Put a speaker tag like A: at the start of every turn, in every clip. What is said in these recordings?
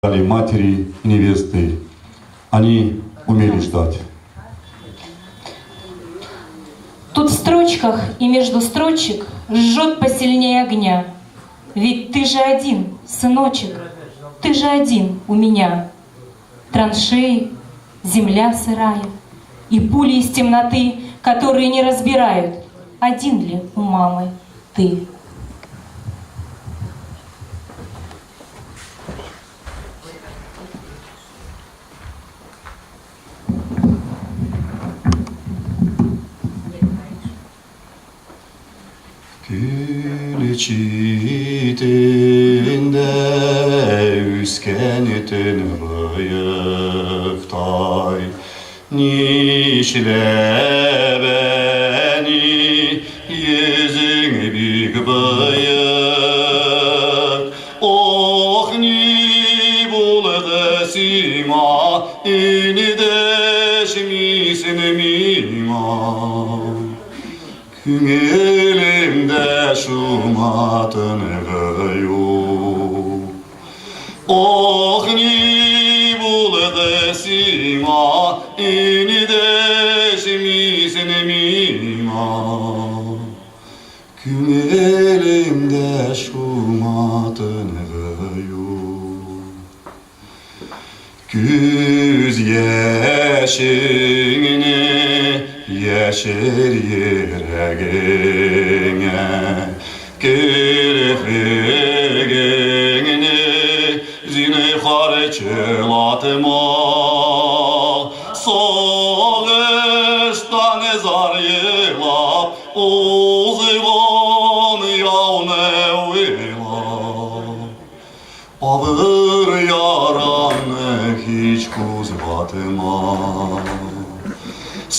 A: Матери и невесты. Они умели ждать.
B: Тут в строчках и между строчек жжет посильнее огня. Ведь ты же один, сыночек, ты же один у меня. Траншеи, земля сырая и пули из темноты, которые не разбирают, один ли у мамы ты.
A: Күл читендә үскән төнбоектай, Нишләп, әни, йөзең бик боек? Ох, ни булды сиңа, эндәшмисең миңа? Күңелемдә шуңа тынгы юк. Ох, ни булды сиңа, эндәшмисең миңа? Күңелемдә шуңа тынгы юк. Күз яшеңне яшер йөрәгеңә, Керфегеңне зинһар чылатма. Сагыштан зар елап, узган яуны уйлап, Авыр яраны һич кузгатма.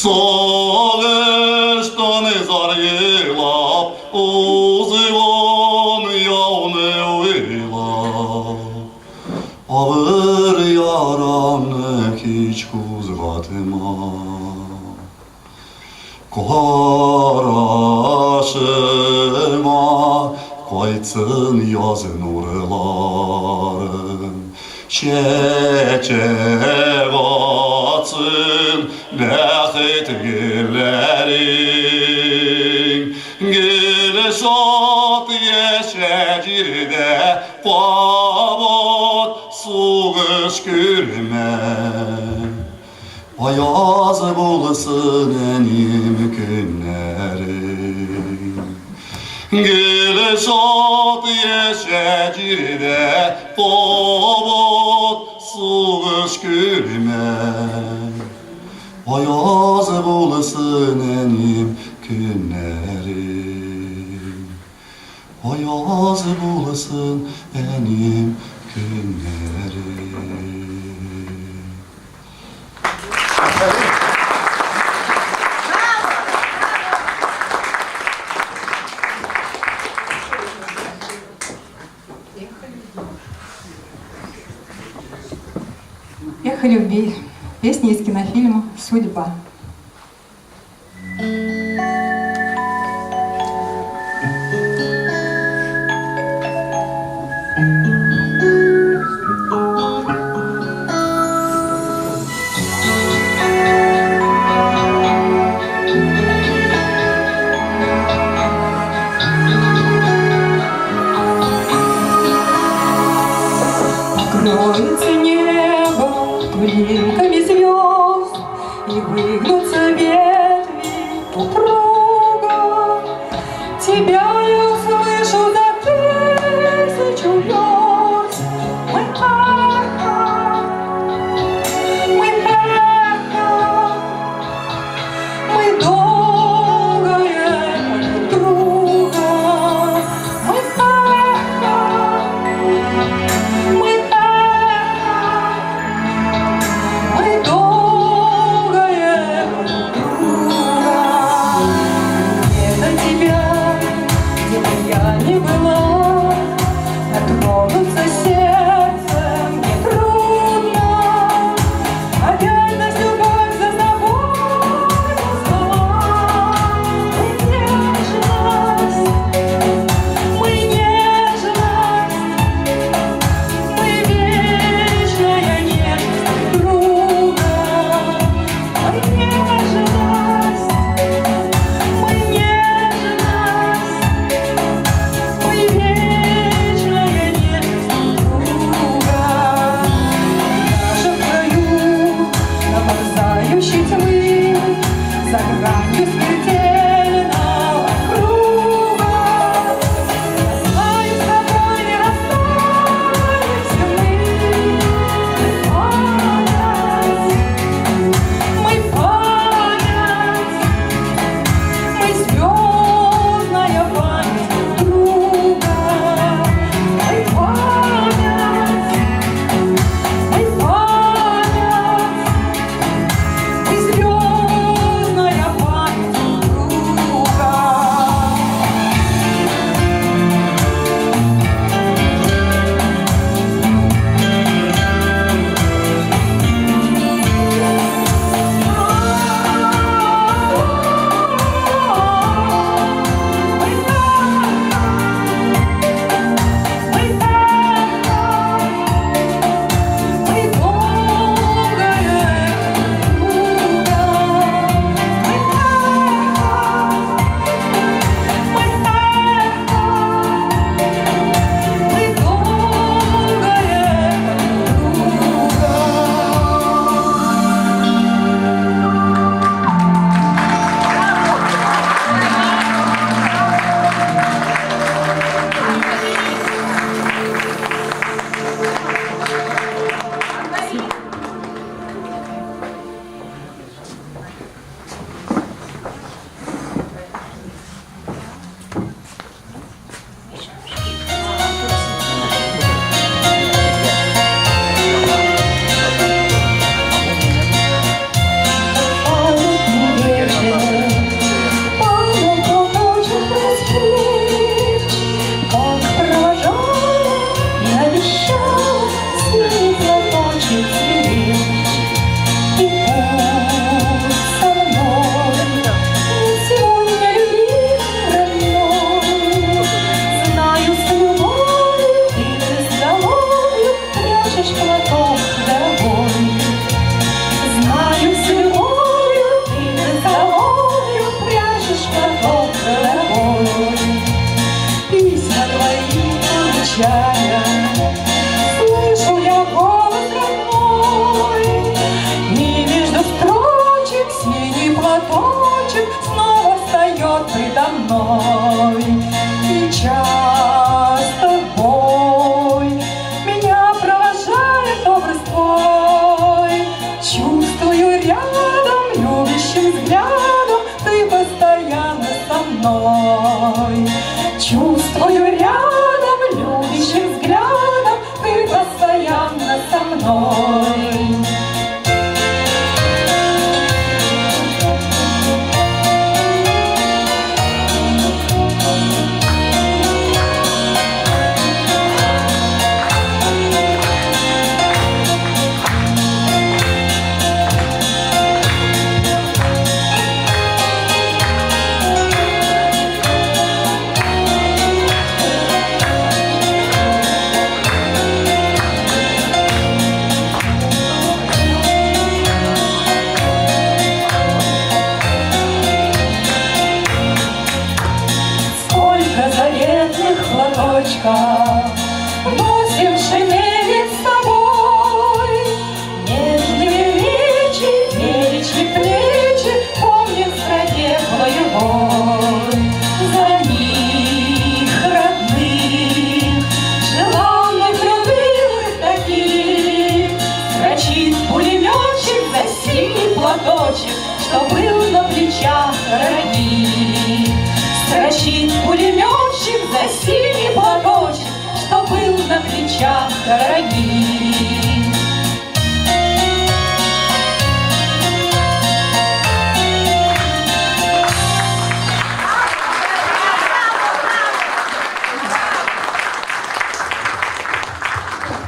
A: Сагыштан зар елап, узган яуны уйлап, Авыр яраны һич кузгатма. Карашыма кайтсын яз нурларым, Чәчәк атсын бәхет гөлләрең. Гөлшат яшә җирдә, кабат сугыш күрмә. Аяз булсын, әнием, көннәрең. Гөлшат яшә җирдә, кабат сугыш күрмә. Аяз булсын, әнием, көннәрең. Аяз булсын, әнием, көннәрең.
C: Эхо любви. Песня из кинофильма «Судьба». Покроется небо пылинками звезд, И выгнутся ветви упруго. Тебя я услышу за тысячу верст. Мы эхо, мы эхо, мы долгое друг друга. Мы эхо, мы эхо, мы долгое друг друга. прячешь платок дорогой. Знаю, с любовью ты за собою прячешь платок дорогой. Письма твои получая, слышу я голос родной, и между строчек синий платочек снова встает предо мной. И часто в бой меня провожает образ твой. Чувствую рядом, любящим взглядом, ты постоянно со мной. Чувствую рядом, любящим взглядом, ты постоянно со мной. Сколько заветных платочков носим в шинели с собой. Нежные речи, девичьи плечи помним в стране боевой. За них родных, желанных, любимых таких, строчит пулеметчик за синий платочек, что был на плечах дорогих. Строчит пулеметчик за синий платочек, что был на плечах дорогих.